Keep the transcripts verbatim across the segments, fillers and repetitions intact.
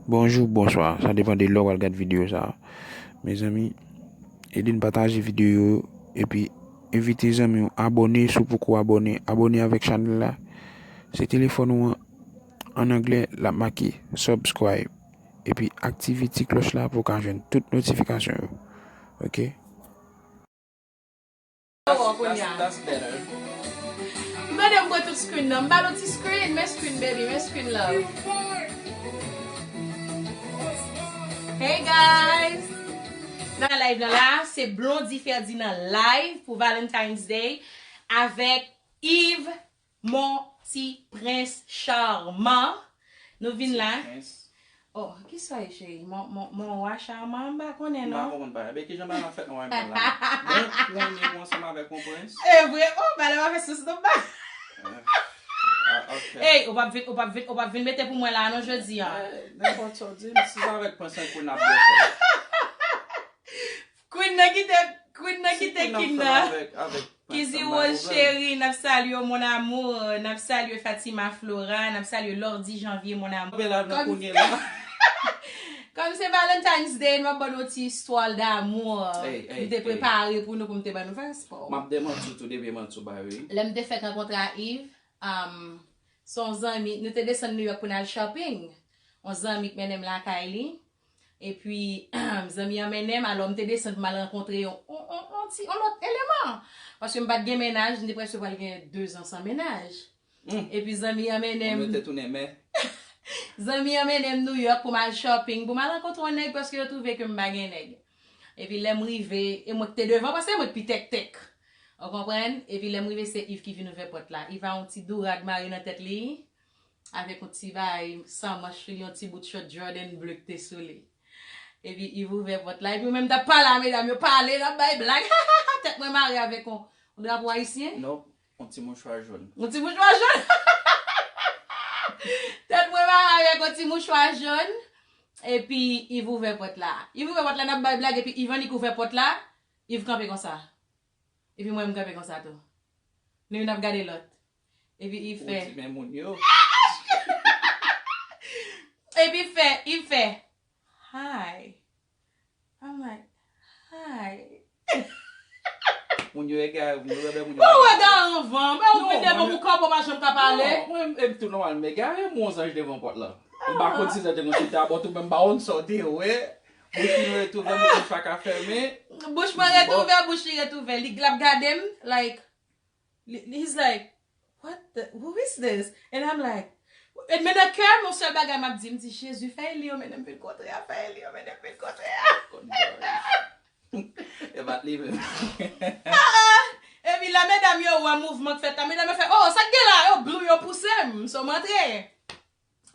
Bonjou, bonswa, sa depann de lè w al gad videyo sa a. Mezanmi, ede n pataje videyo yo, epi envite zanmi w abòne si w poko abòne, abòne avèk chanèl la. Se telefòn ou an, an anglè, l ap make subscribe. Epi aktive ti klòch la pou w ka jwenn tout notifikasyon yo. Oke? That's, that's, that's better. M tande m pran tout screen nan. M ba nou ti screen, men screen, baby, men screen, love. Hey guys! Nan live nan la, se Blondy Ferdinand live pou Valentine's Day avèk Yves Mon ti prens charman. Nou vin la. Oh, kisa e, cheri? Mon, mon, mon wa charman, m pa konnen non. M pa konprann pa. Ebyen, kijan bagay la fèt nan wayman la? Bon, konnen ou ansanm avèk yon prens? E vre, oh, bagay la pa fè sens non ba. Ah, ok. Ey, ou p ap vin, ou p ap vin, ou p ap vin mete pou mwen la non jodi a. Eh, nenpòt sa w di m, si se avèk prens lan, Queen ap byen fè. Queen nan kite, Queen nan kite King nan. Kizzy Rose cheri, n ap salye w, mon amour. N ap salye Fatima Flora, n ap salye Lordy Janvier, mon amour. Kòm se Valentine's Day, m ap ban nou ti istwa damou m te prepare pou nou, pou m te ban nou. Fè respè w. M ap demanti w tou, depi manti w bay wi. Lè m te fèk rankontre a Yves, um, se yon zanmi, nou te desann New York pou n al shopping. Yon zanmi k mennen m lakay li. Epi, zanmi an mennen m, alò m te desann pou m al rankontre yon, yon, yon, yon ti, yon lòt eleman. Paske m pa t gen mennaj, m te prèske pral gen dezan san mennaj. Epi zanmi an mennen m. Zanmi an mennen m New York pou m al shopping, pou m al rankontre yon nèg, paske yo twouve ke m pa gen nèg. Epi lè m rive, e mwen ki te devan, paske se mwen ki pi tèktèk. Ou konprann? Epi lè m rive, se Yves ki vin ouvè pòt la. Yves a yon ti dourag mare nan tèt li. Avèk yon ti bagay san manch sou li, yon ti bout short Jordan ble k te sou li. Epi Yves ouvè pòt la, epi ou menm t ap pale a medam yo, pale, n ap bay blag. Tèt mwen mare avèk yon, yon drapo ayisyen. Non, yon ti mouchwa jòn. Yon ti mouchwa jòn. Tèt mwen mare avèk yon ti mouchwa jòn. Epi Yves ouvè pòt la. Yves ouvè pòt la, n ap bay blag, epi Yves annik ouvè pòt la, Yves kanpe konsa. Epi mwen, m kanpe konsa tou. Nou youn ap gade lòt. Epi Yves fè. Ou di men moun yo. Epi Yves fè, Yves fè, "Hi." I'm like, "Hi." Moun yo egare, moun yo wè moun yo. Ou wè dan anvan, men ou vin devan ou kòb ou pa janm ka pale. Non, mwen, e tou nòmal, m egare, m wè yon zanj devan pòt la. M pa konn si se te konn si te abòt ou, men m pa konn sa w te wè. Bouch mwen retouve, bouch mwen pa ka fèmen. Bouch mwen retouve, bouch li retouve. Li, l ap gade m, like, li, he's like, "What the, who is this?" And I'm like, and men nan kè m, yon sèl bagay m ap di, m di, "Jezi, fè e li yo mennen m vin kote a, fè e li yo mennen m vin kote a." Yo bat li menm. Ah, ah. Epi lè medam yo wè mouvman k fèt la, medam yo fè, "Oh, sa k gen la?" Yo blou, yo pouse m, so m antre.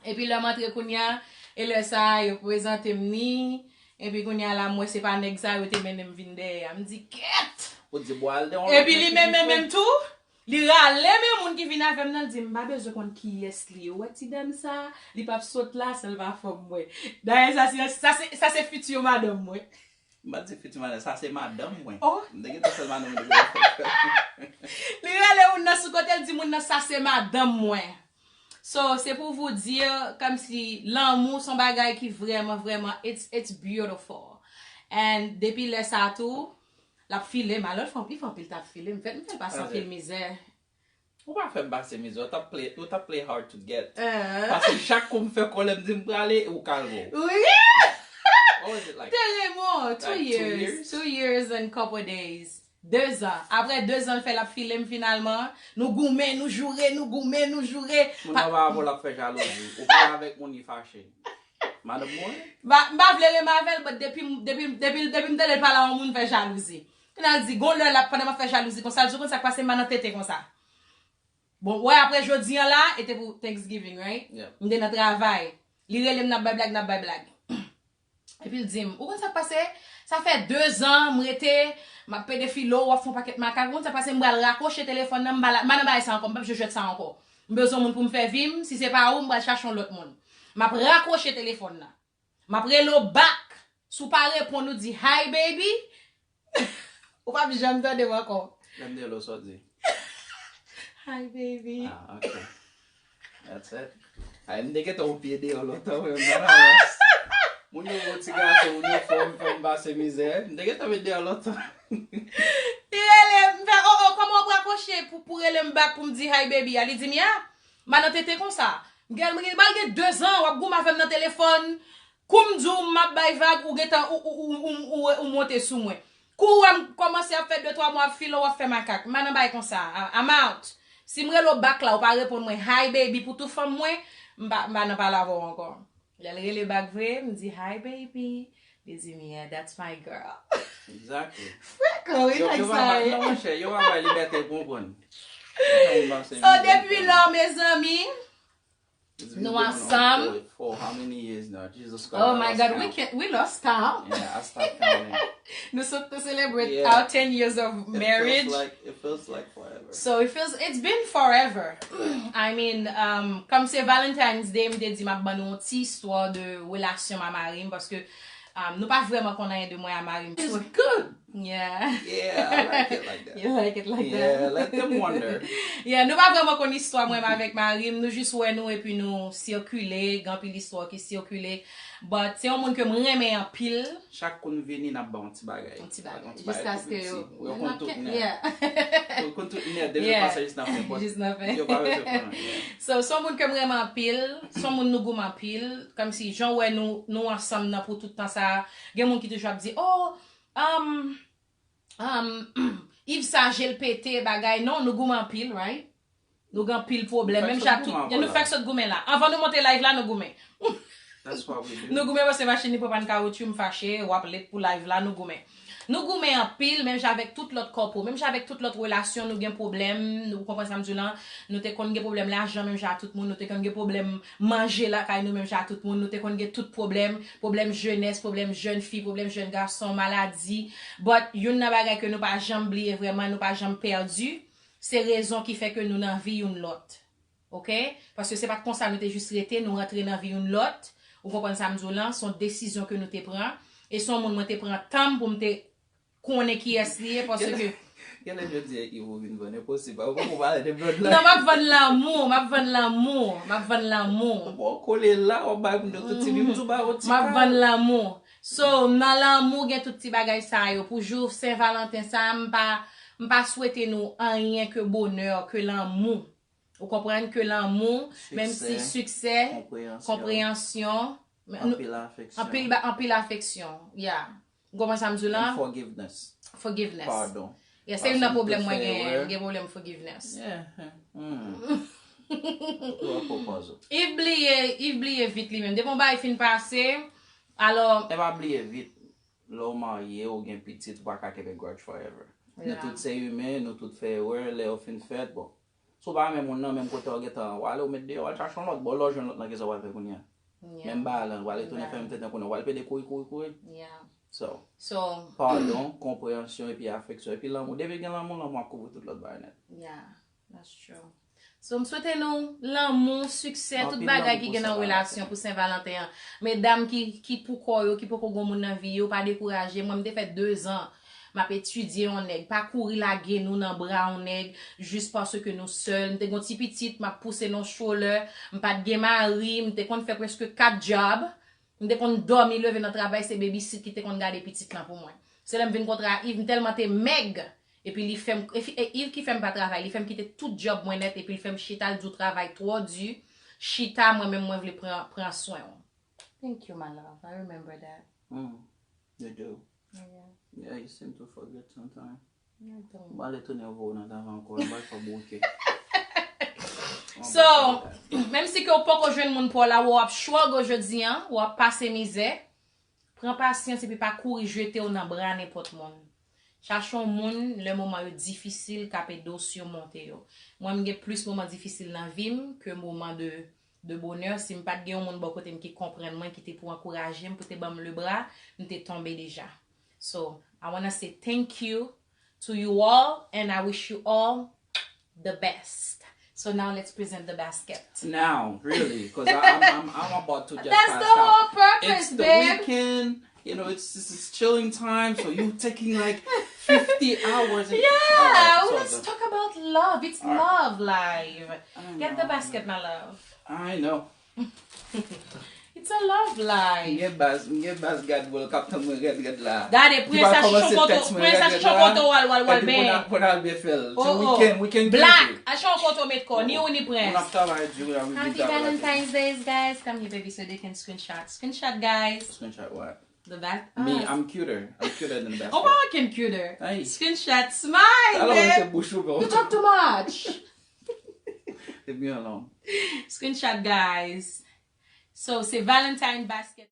Epi lè m antre kounye a, e lè sa a, yo prezante m ni. Epi kounye a la, m wè se pa nèg sa yo te mennen m vin dèyè a. M di, "Kèt!" Ou di, "Bon, al de yon lòt nèg ki pi fò." Epi li menm, menm, menm tou, li rale men moun ki vin avè m nan, li di, "M pa bezwen konn kiyès li ye. Ou wè ti dam sa, li p ap sot la, san l pa fè m wè." Dayè, sa se, sa se, sa se fiti madanm mwen. M pa di fiti madanm, sa se madanm mwen. Oh. M te gentan fè l madanm mwen depi lè. Li rele moun nan sou kote, l di moun nan, "Sa se madanm mwen." So, se pou vous dire, kòmsi lanmou se yon bagay ki vrèman, vrèman, it's, it's beautiful. And depi lè sa tou, l ap file m. Alò, l fè, li fè anpil t ap file m. M fè, m fè l pase anpil mizè. Ou pa fè m pase mizè, ou t ap play, ou t ap play hard to get. Paske chak kou m fè kòlè, m di m prale, ou kalme w. Wi! What was it like? Te remò, two years, two years and couple days. Dezan. Apre dezan, l fè l ap file m finalman. Nou goumen, nou joure, nou goumen, nou joure. Moun nan pa avè w, l ap fè jalouzi. Ou pale avèk moun, li fache. Madanm mwen? M pa, m pa vle renmen avè l, but depi, depi, depi, depi m tande l pale a yon moun, fè jalouzi. Kounye a l di, gon lè l ap, pandan m ap fè jalouzi konsa, l di, "Ou konn sa k pase m pa nan tete konsa." Bon, wè, apre jodi a la, e te pou Thanksgiving, right? Yeah. M te nan travay. Li rele m, n ap bay blag, n ap bay blag. Epi l di m, "Ou konn sa k pase? Sa fè dezan m rete, m ap pede file w, w ap fè yon pakèt makak. Ou konn sa k pase? M pral rakwoche telefòn nan, m pa la, m pa nan bagay sa ankò, m p ap jwe jwèt sa ankò. M bezwen moun pou m fè vi m, si se pa ou, m pral chache yon lòt moun." M ap rakwoche telefòn nan. M ap rele w back. Si w pa reponn, ou di, "Hi, baby." Ou p ap janm tande m ankò. Lè m deyò la, sa w di? "Hi, baby." Ah, ok. That's it. Ay, m te gentan yon pye deyò lontan, mwen, m nan avans. Moun yo bon ti gason, moun yo fò m, fè m pase mizè. M te gentan met deyò lontan. Li rele m, m fè, oh, oh, kòman w ap rakwoche pou, pou rele m back pou m di hi baby a? Li di m, ya, m pa nan tenten konsa. M gen, m gen, m gen de zan, w ap goumen avè m nan telefòn. Kou m di w m ap bay vag, ou gentan, ou, ou, ou, ou, ou, ou monte sou mwen. Kou w wè m kòmanse ap fè de twa mwa ap file, w ap fè makak. M pa nan bagay konsa. I- I'm out. Si m rele w back la, ou pa reponn mwen, hi baby, pou tou fanm mwen, m pa, m pa nan pale avè w ankò. Lè l rele back vre, m di, hi baby. Li di m, yeah, that's my girl. Exactly. Freaky, wi, Yo, nèg yo pa sa bay, ye. Non, monchè, yo pa bay libète pou konprann. So, depi lò, mezanmi, nou ansanm. For how many years now? Jesus Christ. Oh my God, we can, we lost count. Yeah, I stopped counting. Nou sot to celebrate Yeah. Our ten years of It marriage. Feels like, it feels like forever. So it feels, it's been forever. I mean, um, kòm se Valentine's Day, m te di m ap ban nou yon ti istwa de relasyon m a mari m, paske um, nou pa vrèman konn anyen de mwen a mari m. It's good. Yeah. Yeah, I like it like that. You like it like Yeah, that. Let them wonder. Yeah, nou pa vrèman konn istwa mwen avèk mari m, nou jis wè nou epi nou sikile, gen anpil istwa ki sikile. But se yon moun ke m renmen anpil. Chak kou n vini, n ap ba yon ti bagay. Yon ti bagay. Yon ti Jiskaske pou yo- piti. Yo konn tout nèt. Yeah. Yo konn tout nèt. Depi Yeah. Pase jis nan fen. But Jis nan fen. Yo pa bezwen konnen. So, se yon moun ke m renmen anpil, se yon moun nou goumen anpil, kòmsi jan w wè nou, nou ansanm nan pou tout tan sa, gen moun ki toujou ap di, oh, um, um, Yves sa je l pete, bagay, non, nou goumen anpil, right? Nou gen anpil pwoblèm, Nou menm fèk jan sot tout, goumen nou ankò fèk sot goumen la. Anvan nou monte live la, nou goumen. That's what we do. Nou goumen paske machin li pran pàn kawotchou, m fache, w ap late pou live la, nou goumen. Nou goumen anpil, menm jan avèk tout lòt kòpo, menm jan avèk tout lòt relasyon, nou gen pwoblèm, nou konprann sa m di w lan, nou te konn gen pwoblèm lajan, menm jan a tout moun, nou te konn gen pwoblèm manje lakay nou, menm jan a tout moun, nou te konn gen tout pwoblèm, pwoblèm jenès, pwoblèm jèn fi, pwoblèm jèn gason, maladi, but youn nan bagay ke nou pa janm bliye vrèman, nou pa janm pèdi, se rezon ki fè ke nou nan vi youn lòt. Ok? Paske se pa t konsa nou te jis rete, nou rantre nan vi youn lòt. Ou konprann sa m di w lan? Se yon desizyon ke nou te pran. E se yon moun mwen te pran tan m pou m te konnen kiyès li ye, paske Genlè jodi a Yves ou vin vann, enposib. Ou poko pale de bloodline. Non, m ap vann lanmou, m ap vann lanmou, m ap vann lanmou. Bon, kole la, w ap bay moun yo tout ti bib, ou ba yon ti M ap vann lanmou. So, nan lanmou, gen tout ti bagay sa yo. Pou jou Sen Valanten sa, m pa, m pa swete nou anyen ke bonè, ke lanmou. Ou konprann ke lanmou, menm si siksè, Konpreyansyon. Konpreyansyon, men nou- Anpil afeksyon. Anpil, ba- anpil afeksyon. Yeah. Ou konprann sa m di w lan? Forgiveness. Forgiveness. Padon. Yeah, se youn nan pwoblèm mwen genyen, m gen pwoblèm forgiveness. Yeah. Hmm. Ou ap pwopoze. Yves bliye, Yves bliye vit li menm. Depi yon bagay fin pase, alò, E pa bliye vit. Lè w marye, ou gen pitit, ou pa ka kenbe grudge forever. Nou Yeah. tout se imen, nou tout fè erè, lè yo fin fèt, bon. Si w pa renmen moun nan, menm kote w gentan, w ale, ou met deyò, w al chache yon lòt, bon, lè w jwenn lòt lan, kisa w al fè kounye a? Yeah. Menm bagay lan, w ale tounen fè menm tenten kounye a, w al pede kouri, kouri, kouri. Yeah. So, So, padon, konpreyansyon, epi afeksyon, epi lanmou. Depi gen lanmou, lanmou ap kouvri tout lòt bagay nèt. Yeah, that's true. So, m swete nou lanmou, siksè, tout Anpil bagay lanmou ki pou gen nan Sen relasyon pou Sen Valanten an. Medam ki, ki pou kò yo, ki poko gon moun nan vi yo, pa dekouraje. Mwen, m te fè de zan m ap etidye yon nèg. Pa kouri lage nou nan bra yon nèg jis paske nou sèl. M te gon ti pitit, m ap pouse nan stroller. M pa t gen mari, m te konn fè prèske kat djòb. M te konn dòmi leve nan travay, se babysit ki te konn gade pitit lan pou mwen. Se lè m vin kontre a Yves, m tèlman te mèg. Epi li fè m, e fi- e Yves ki fè m pa travay, li fè m kite tout djòb mwen nèt, epi li fè m chita, li di w travay twò di, chita, mwen menm mwen vle pran, pran swen w. Thank you, my love. I remember that. Mm. You do. Yeah, Yeah, you seem to forget sometimes. I don't. M ale tounen voye w nan travay ankò, m pral fè w bouke. So, menm si ke w poko jwenn moun pa w la, w ap struggle jodi an, w ap pase mizè, pran pasyans epi pa kouri jete w nan bra nenpòt moun. Chache yon moun, lè moman yo difisil, k ap ede w simonte yo. Mwen, m gen plis moman difisil nan vi m ke moman de, de bonè. Si m pa t gen yon moun bò kote m ki konprann mwen, ki te pou ankouraje m, pou te ban m lebra, m te tonbe deja. So, I wanna say thank you to you all, and I wish you all the best. So now let's present the basket. Now, really, because I'm, I'm, I'm about to just That's pass the whole out. Purpose, It's the babe. Weekend, you know, it's, it's, it's chilling time, so you taking like fifty hours. And, Yeah, All right, we so let's the- talk about love. It's All right. Love live. I Get the know. Basket, my love. I know. You It's a love M life. gen baz, m gen baz gad wòl k ap tann mwen rèd rèd la. Gade, Ki pran pa sa kòmanse chichon koto, tèks mwen pran sa rèd rèd chichon la. Koto al wal wal Epi pou ben. n a- pou n al byen fè l. Oh, So we oh. can, we can do Black, it. a chichon Koto met kò, ni ou ni pwen. Moun ap travay di we are we Happy be that way. Valentine's Day, guys. Come here, baby, so they can screenshot. Screenshot, guys. Screenshot what? The best. Me, us. I'm cuter. I'm cuter than the best. Oh, pa manke m cuter. Ay. Screenshot, smile, Alò mwen te babe. bouch ouvè. You talk too much. Leave me alone. Screenshot, guys. So, se Valentine basket.